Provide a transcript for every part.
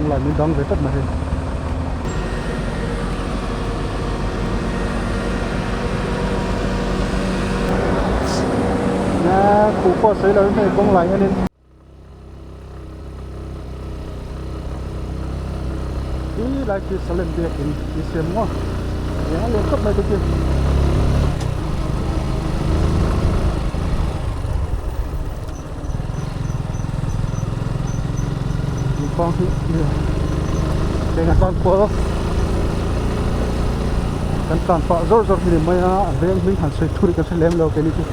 Kawng lai min dang ve tlat mai hei. Khuh pawh a sawi lo in hei kawng lai en in. Hi lai khi Salem biakin i siam maw eng a lian khawp mai te khi. Tuipang hi eng a tlan kual kan tlan pah zawr zawr hi ni mai a a veng hming han sawi tur hi ka hre lem lo keini chu.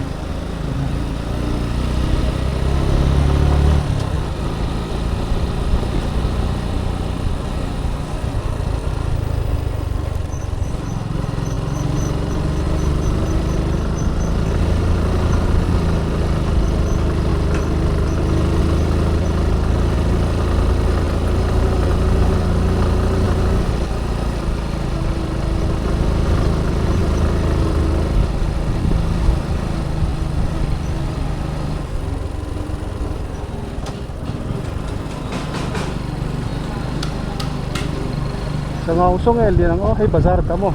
Sangau saw nge lian ang aw hei bazar ta maw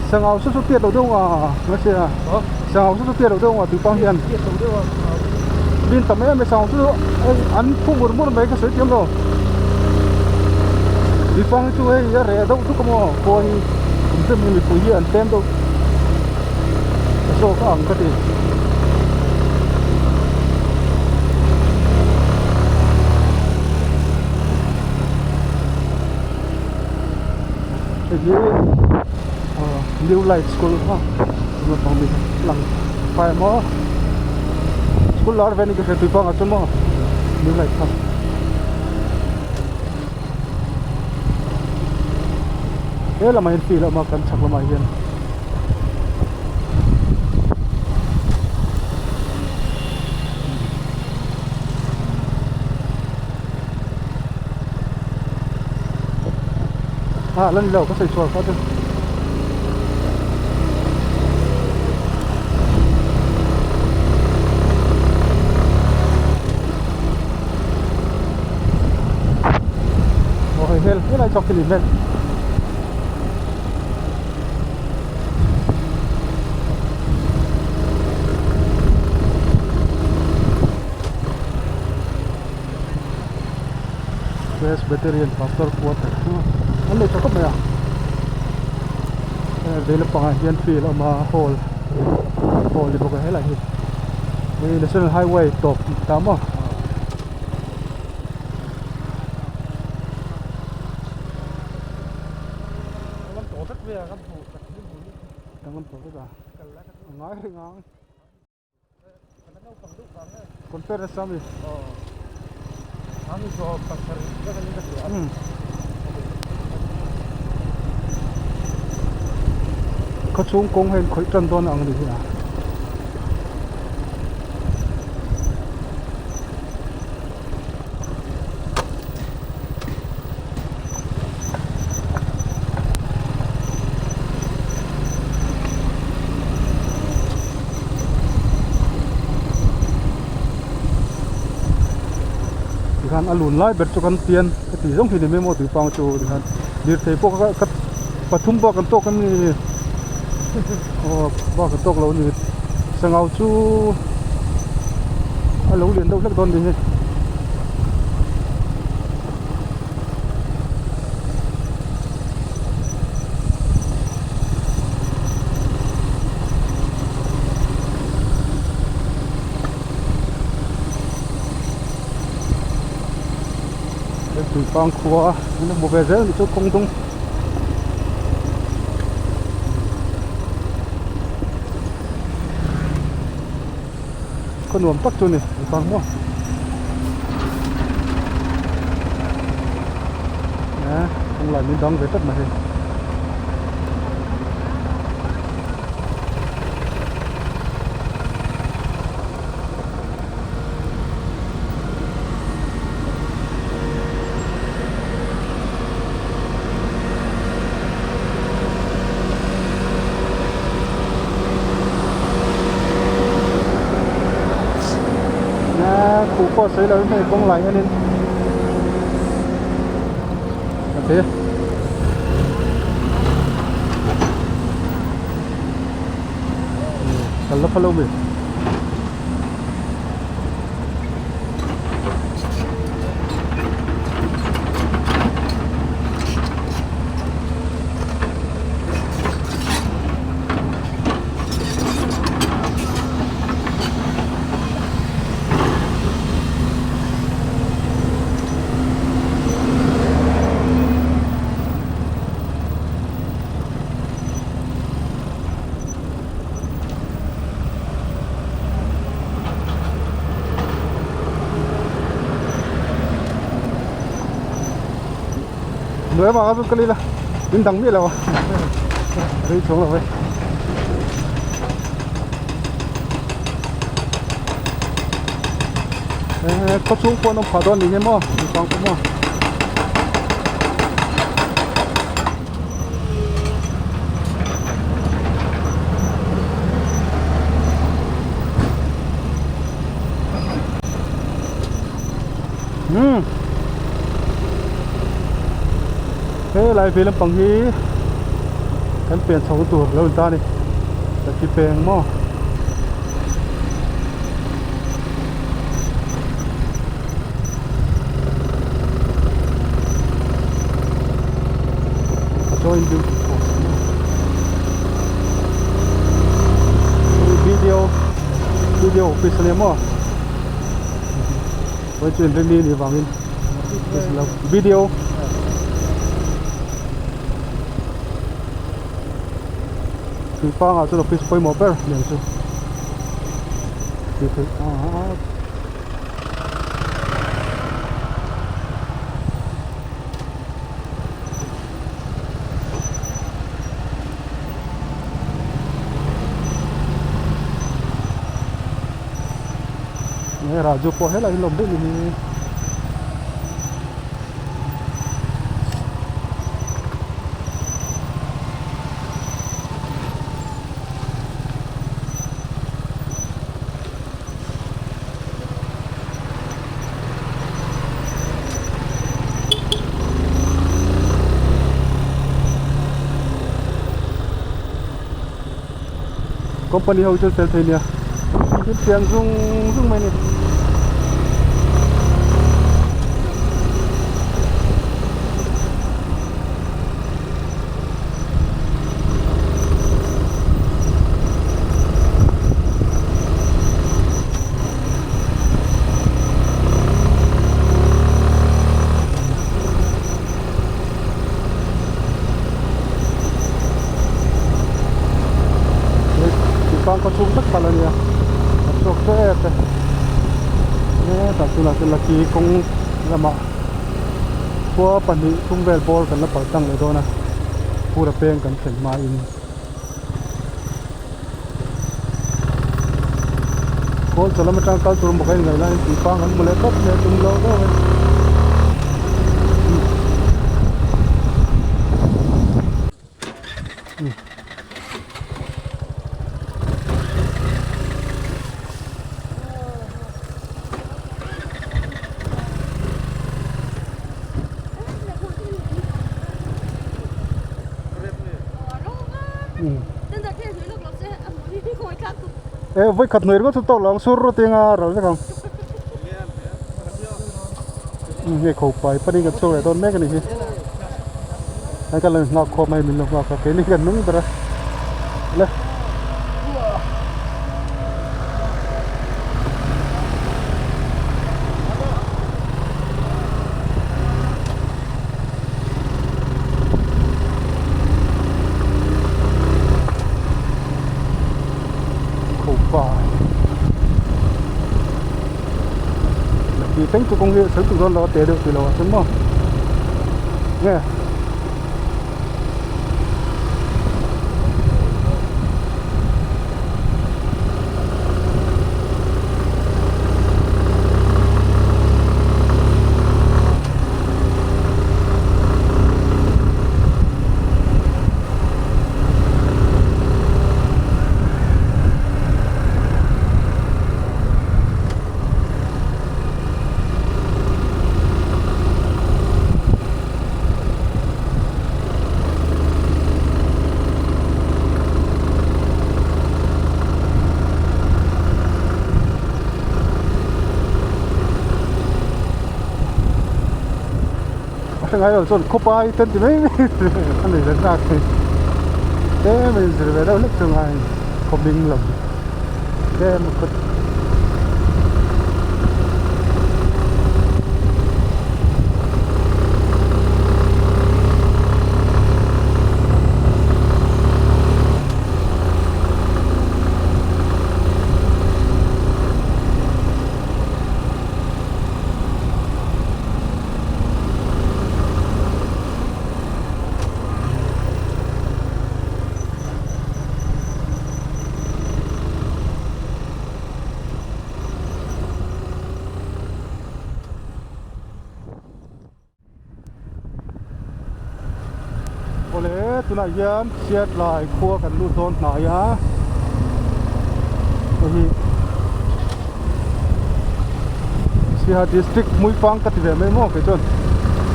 sangau saw chu tiat lo deuh a nga sia sangau saw chu tiat lo deuh a tupang hian bin tam em em sangau chu an phu mur mur mai ka sawi thiam lo tupang hi chu hei a reh deuh duk a maw khua hi kum te mipui hi an tlem deuh zawk a ang ka ti. Hei hi New Light School kha naupang mi lang fai maw school lar ve ni ka hre tui pangah chuan maw New Light kha. He lamah hian field a awm a kan chhak lamah hian. Ah la ni lo ka sawi chhuak kha chu. Aw hei hel helai chawk khi ni hmel. Presbyterian Pastor Quarter an nei tha khawp mai a vei lampangah hian field a awm a hall hall ni bawk a helai hi hei national highway tawp ta maw. Ngai reng ang. Compare nasa mi. Khaw chhung kawng hian khawih tan dawn ang ni hi a. Tikhan a lun lai ber chu kan pian ka tih zawng hi ni mai maw tuipang chu tikhan lirthei pawh kha ka pathum bak an tawk em ni aw bak an tawk lo a ni sangau chu a lo lian deuh hlek dawn a ni hi. Tuipang khua an hmu ve zel ni chu kawng dung khaw nuam tak chu a ni tuipang maw. Kawng lai min dang ve tlat mai hei. khuh pawh a sawi lo in hei kawng lai hianin a thei a. Kal la phal lo mi. Nuai vanga chu ka lila in dang miah lo a rei chhawng lo ve. Khaw chhung pawh an awm phah dawn ni nge maw engvang pawh maw. Umm he lai vei lampang hi kan pian chho tur lo in ta a ni laki peng maw. Join beauty post video video office ania maw Hei chu inremi a nih vangin video Tuipangah chuan office pawimawh ber aniang chu tih theih a. He Raju pawh helai hi lawm daih ni hi. Company ho chu fel thei nia thil siam zung zung mai a ni. Tupang khaw chhung vek pal a nia a chhuak tep e hetah tunah chuan lucky kawng lamah khua pahnih thum vel bawr kan la pal tlang leh dawn a phura peng kan thlen hmain. Kawl chaw lam atang kal tur maw ka inngaih laiin tui pang an hmu leh tawp mai a tum lo deuh a ni. E vawi khat hnuai ringawt chu tawk lo ang sur rawt eng a ral vek ang hei kho pai panin kan chhuak leh dawn mek a nih hi hei kan lo inghak khawm a hei min lo nghak a keini kan nung ber a le. Tih thleng chu kawng hi a sawi tuk dawn lo a te deuh tih loh ah chuan maw nge. hre ngai lo chuan khawpai te an ti mai mai a nei zat zat thei tlem a inzir ve deuh hlek chu ngai khaw hming lam tlem a khaw Awle tunah hian Siatlai khua kan lut dawn hnai a hei hi Siaha district Hmuifang ka ti ve mai maw kei chuan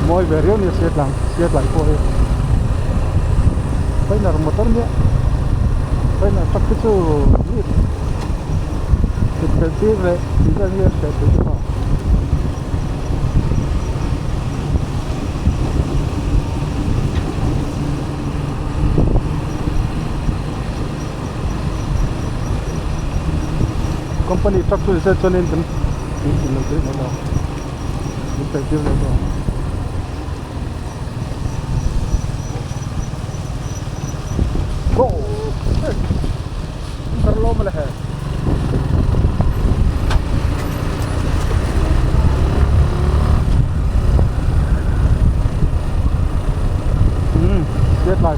mawi ve riau nia Siatlang Siatlai khua hi Painter motor nia Painter truck te chu mi thut fel tir leh tih vel hi a hriat theih bawk a. Company truck chu nise chuanin kan in in lo tir mai lo min pel tir lo lo go Siatlai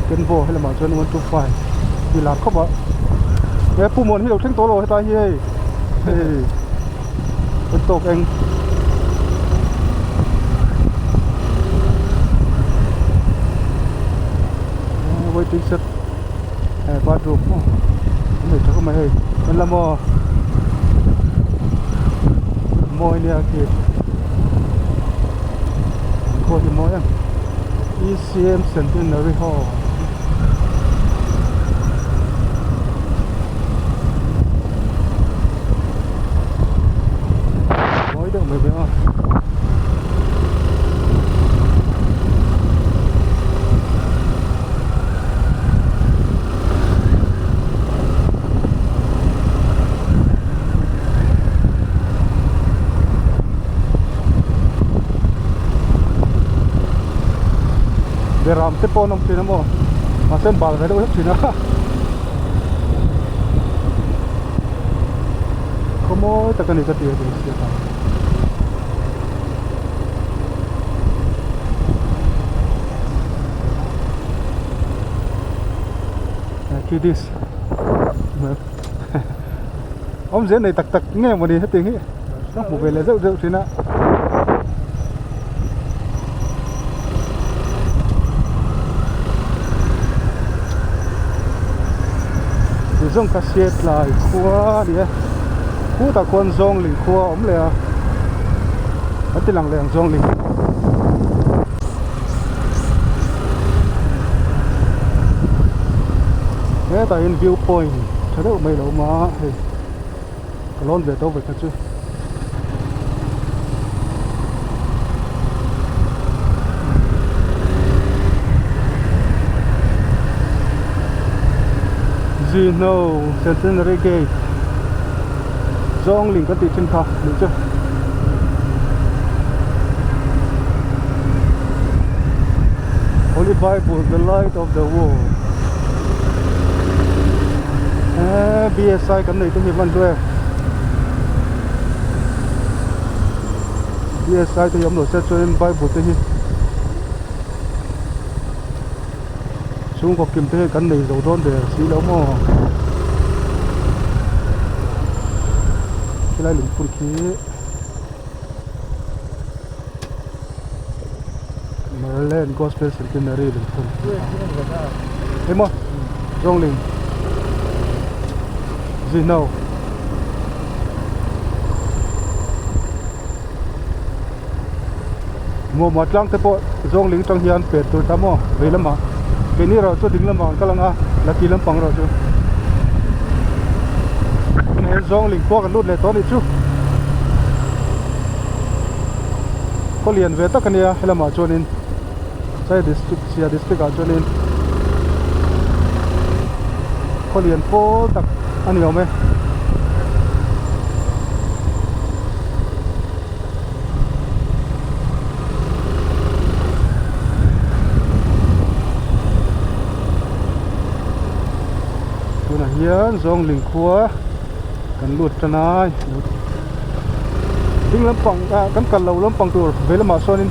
Kenbo he lamah chuan 125 tih lar khawp a he pu muan hi lo thleng tawh lo hetlai hi hei hei kan tawk eng waiting shed eh bathroom maw an nei tha khawp mai hei en la maw mawi nia khi khua hi mawi em E_C_M centenary hall. Mawi deuh mai ve a. Beram te pawh an awm thin a maw mahse an bal ve deuh hlek thin a. Khaw mawi tak a ni ka ti a ti hriat ang. Kiddies awmzia nei tak tak nge mawni hetiang hi ka hmu ve leh zeuh zeuh thin a. Zawng kha Siatlai khua a ni a khutah khuan Zawngling khua a awm leh a an ti lang leh ang Zawngling. Hetah hian view point tha deuh mai a lo awm a hei. Ka lawn ve tawh vek a chu. Zihno Centenary Gate Zawngling kan tih thin kha nih chu. Holy Bible the light of the world eh B_S_I kan nei te hi hman chu e B_S_I te hi awm lo se chuanin bible te hi chhungkaw kim te hi kan nei zo dawn der si lo maw khilai lungphun khi Maryland Gospel Centenary lungphun emaw Zawngling Zihno Muahmuah tlang te pawh Zawngling atang hian pet tur ta maw vei lamah keini erawh chu ding lamah an kal ang a laki lampang erawh chu. He zawng ling khua kan lut leh tawh a nih chu. Khaw lian ve tak a nia helamah chuanin Chai district Sia district ah chuanin khaw lian pawl tak a ni awm e. Tunah hian Zawngling khua kan lut tan a ding lampang ah kan kal lo lampang tur vei lamah sawnin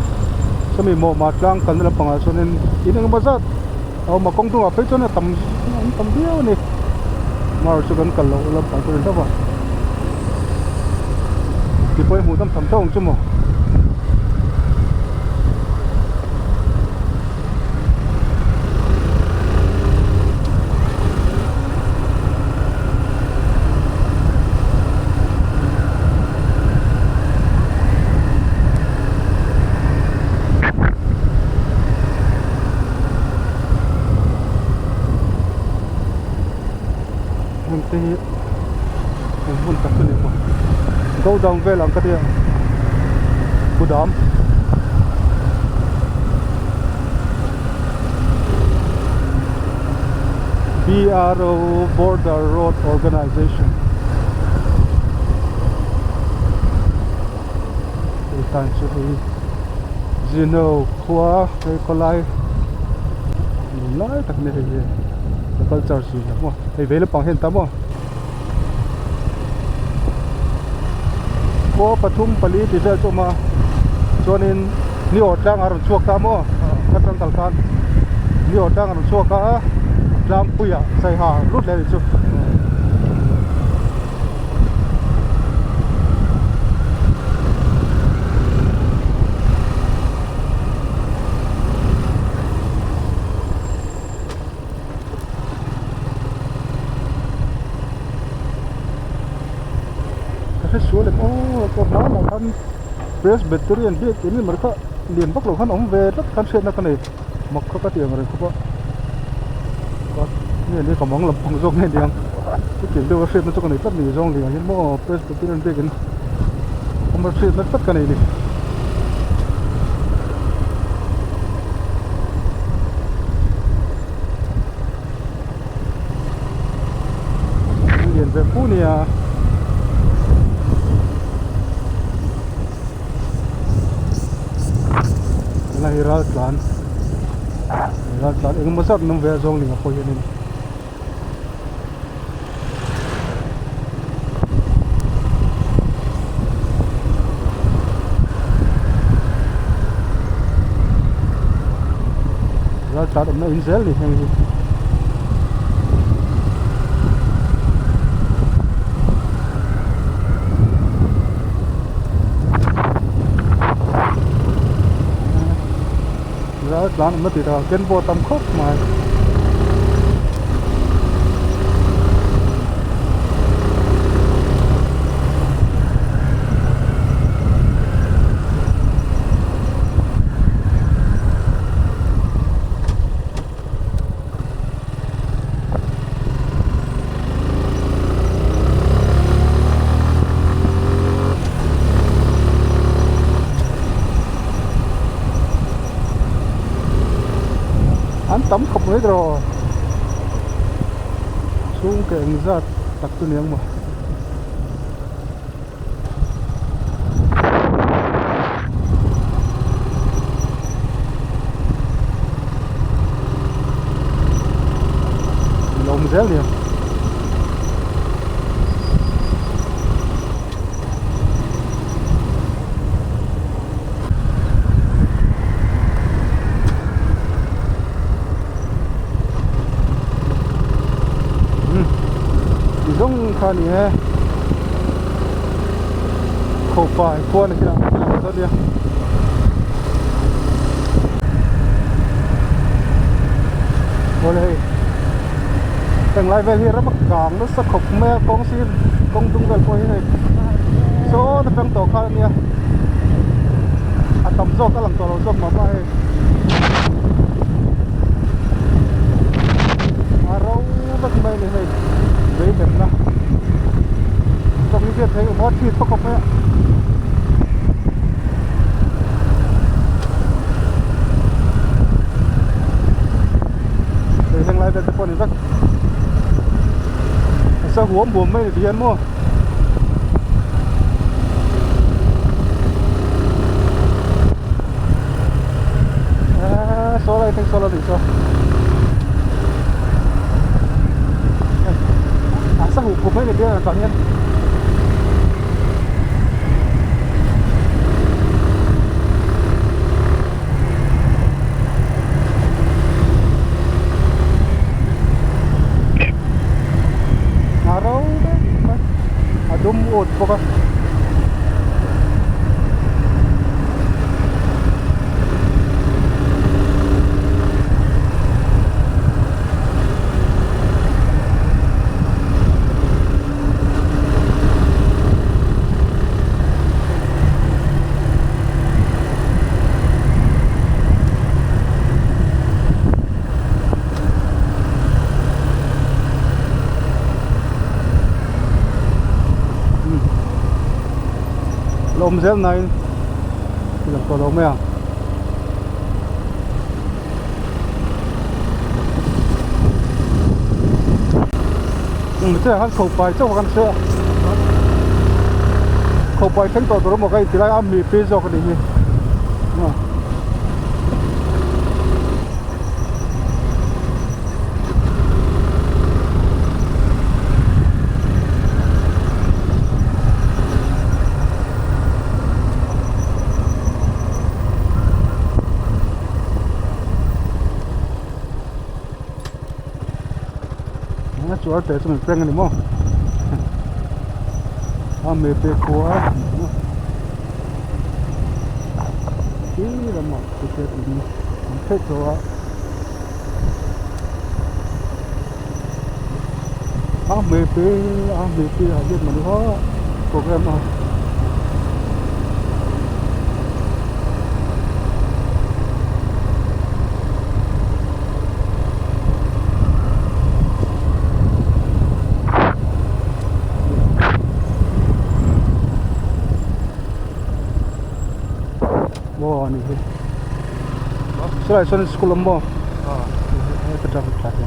sawmi mawhmah tlang kalna lampangah sawnin in engemaw zat a awm a kawng dungah phei chuan a tam an tam viau a ni mar chu kan kal loh lampang tur a ni hlauh a tipawh i hmuh dam tham tawk ang chu maw. Heng te hi eng hmun tak chu ni maw go down vel ang ka tia kudam. BRO Border Road Organization hei tan chu hei Zino khua hei khawlai nuam lai tak mai hei hi local church ni lo maw hei vei lampang hian tam aw khua pathum pali tih vel chu a awm a chuanin ni awr tlang a rawn chhuak ta maw ka tangkal khan ni awr tlang a rawn chhuak a tlangpuiah saiha lut leh a nih chu. Ka hre sual em aw ka hmanah khan Presbyterian biak in emaw kha lian vak lo khan awm ve tlat khan hriatna ka nei mak kha ka ti ang reng khawp a ka nge ni ka mang lampang zawk nge niang chutiang deuh a hriatna chu ka nei tlat ni zawng lian hian maw Presbyterian biak in awm a hriatna tlat ka nei ni. Lian ve fu nia tunah hi ral tlan ral tlan engemaw zat an awm ve a zawng ling ah pawh hianin. Ral tlan awmna in zel ni heng hi. Ral tlan awmna tih takah ken pawh a tam khawp mai. An tam khawp mai tawh chhungkaw eng zat tak chu ni ang maw. Lo awm zel nia. Ti zawng kha a ni e khopa khua ni khi lang dawn nia awle hei heng lai vel hi ram a kang nasa khawp mai a kawng sir kawng dung vel pawh hi hei sawn atang tawh kha ania a tam zawk a lang tawh lo zawk mah mah hei a ro vek mai a ni hei vei hlemna. thei maw thi thawk khawp mai a. Hei heng lai vel te pawh a ni vek. A sa huam huam mai a ni ti hian maw. Aaa saw lai thleng saw la nih chuan a sa huh khawp mai ni tia tah hian a ro vek mai a dum ut bawk a. Lawm zel nain i lang tawh lo mai ang. Chiah khan khopai chauh kan hria khopai thleng tawh tur emaw ka inti lai a mi pi zawk a nih hi. A chuar teh chu min peng a ni maw a mi pi khua khi lamah ticket in an phei tawh a a mi pi a mi pi ah hian mani haw program a. Maw a nih hi silai sawn school awm maw ka driver tha hle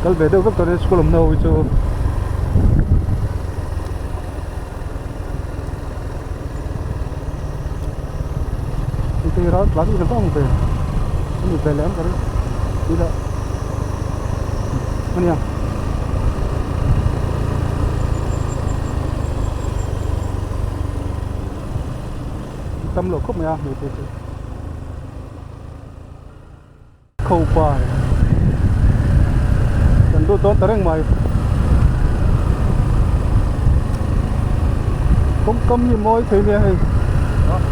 kal ve deuh vek tawh nia school awm na ho hi chu. Tei ral tlan in a vang ve a ni ve leh ang ka ring tih ania. Tam lo khawp mai a hmeichhe chu. Khopai kan lut dawn ta reng mai kawngkam hi mawi thei nia hei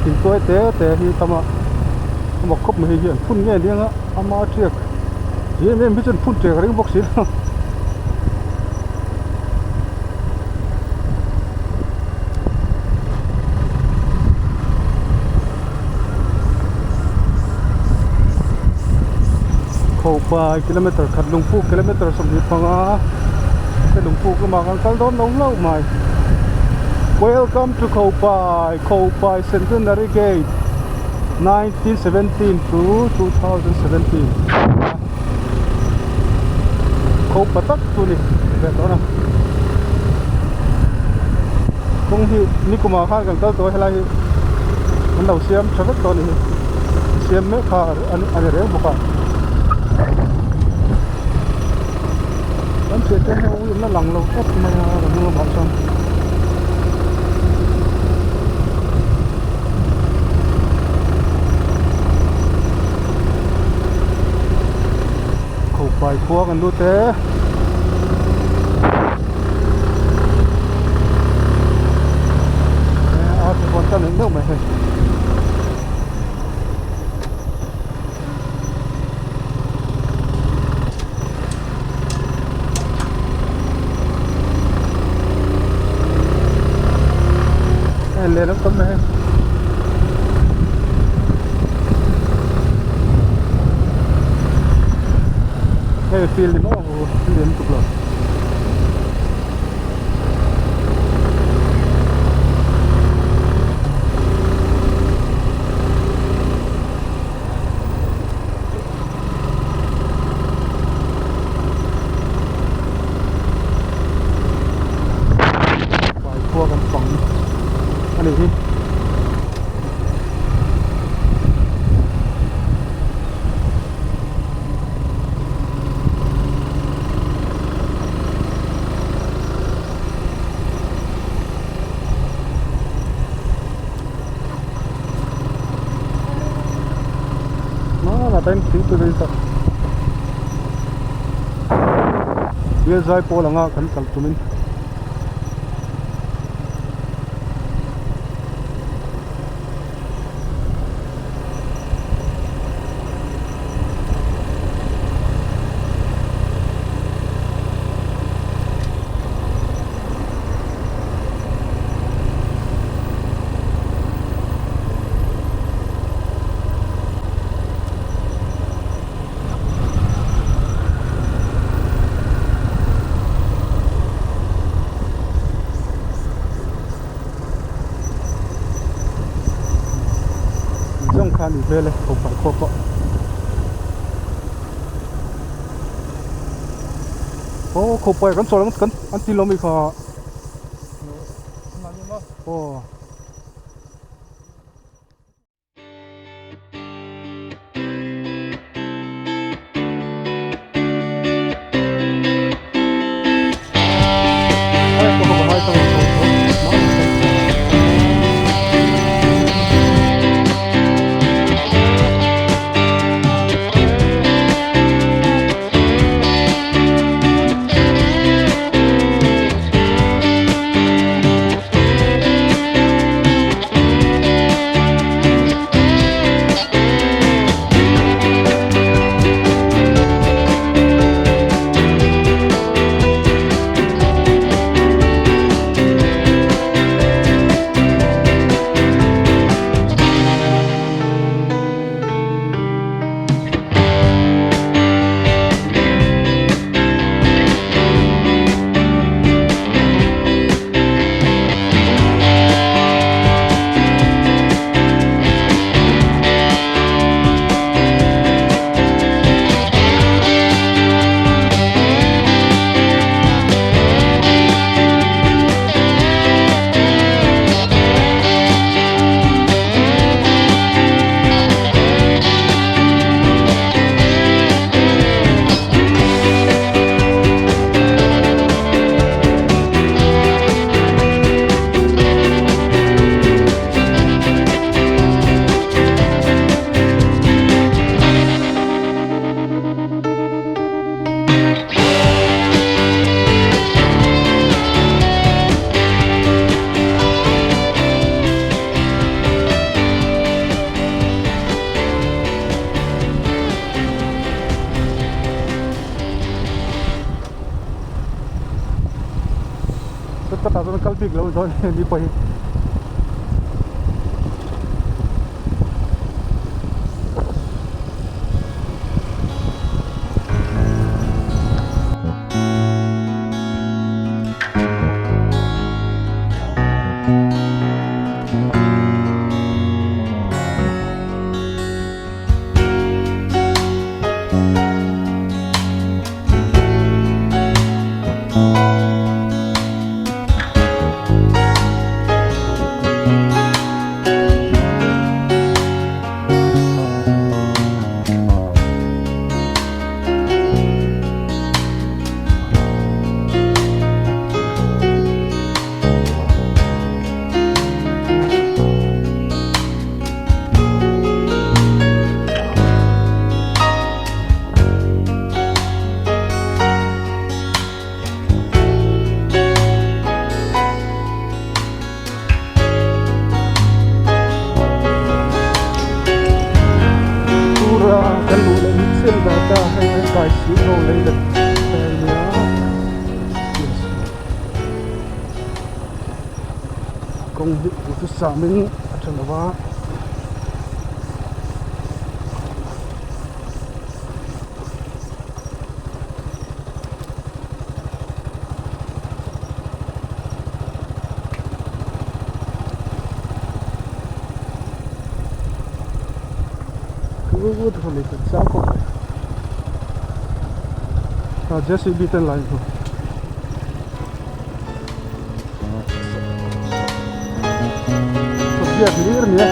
thingtuai te te hi tam a a mak khawp mai hei hi an phun ngei aniang a ama tiak em em hi chuan phun tiak a ring bawk si lo. Khopai kilometer khat lungpuk kilometer 25 te lungpuk lamah kan kal dawn lo hlauh mai welcome to Khopai Khopai Centenary Gate 1917 to 2017 Khopa tak chu ni ve tawh a kawng hi nikumah khan kan kal tawh a helai hi an lo siam tha vek tawh a ni hi siam mek kha a ni reng bawk a kan thian te ho in la lang lo tawp mai a ka hnung lamah chuan. Khopai khua kan lut e. A te pawn tan eng deuh mai hei. Hei len an tam mai hei. Hei field ni maw lian lutuk lo. Vai khua kan fang a nih hi. Bialzai pawl anga kan kal tumin. Zawng kha a nih hmel e khawpah khua pawh aw khawpai kan chawl ang kan an ti lo mi kha aw. Tah chuan kal bik lo dawn ni pawh hi. Tura kan luh leh ni chiah dah ta hei hei kai si ho lei let hmel nia kawng hi chu samin a tha lo va. chu nei ta chiang khawp mai ah JCB te an la in Biak hlir a ni a.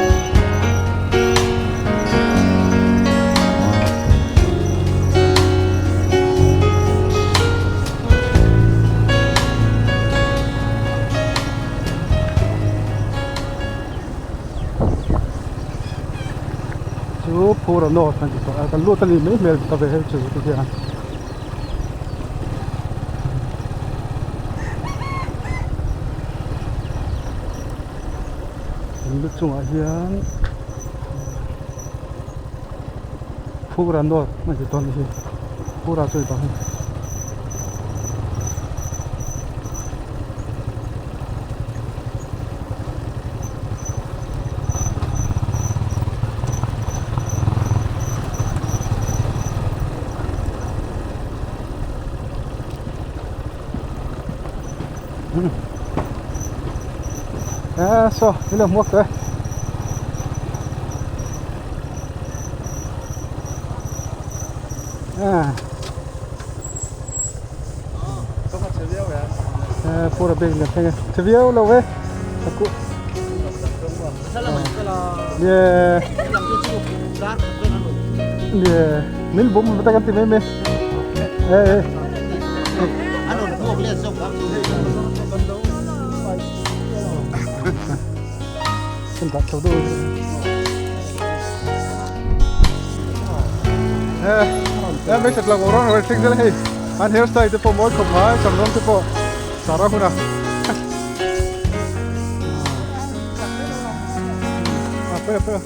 Chu phur a nawt kan ti tawh a kan lut a nih mai hmel ta ve hei chu ti hian. An lu chungah hian phur a nawt a ti tawn hi phur a chu ni tawh hi. À, so, đây là muốc rồi. À. À, pura big là thế. Chevio lo ve. Aku. Yeah. Yeah. Min bum ta kan ti me me. Eh eh. Kan dah chho deuh. Eh, eh mấy chặt là ngồi rồi thích thế này. Anh hairstyle te pawh mawi khawp mai, sam rawng te pawh sar a hun a. Ah, pe pe.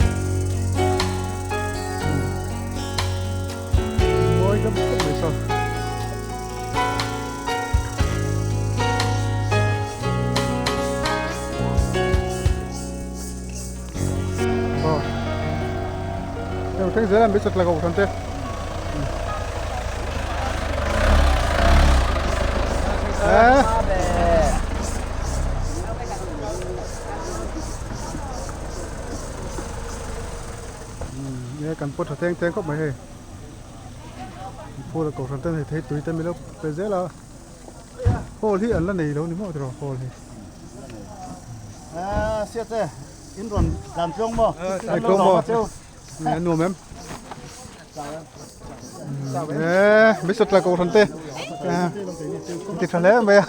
Mawi deuh khawp mai saw. Aw heng thleng zel a mi chatla kohhran te eh um kan pawt tha teng teng khawp mai hei phul kohhran te hei thei tui te milo pe zel a hall hi an la nei lo ni maw tiraw hall hi. À, xe xe, in ron làm chuông mò. Ai chuông mò. Nè nuam em. Nè, biết sật là cầu thần tê. Ti tha hle mai a.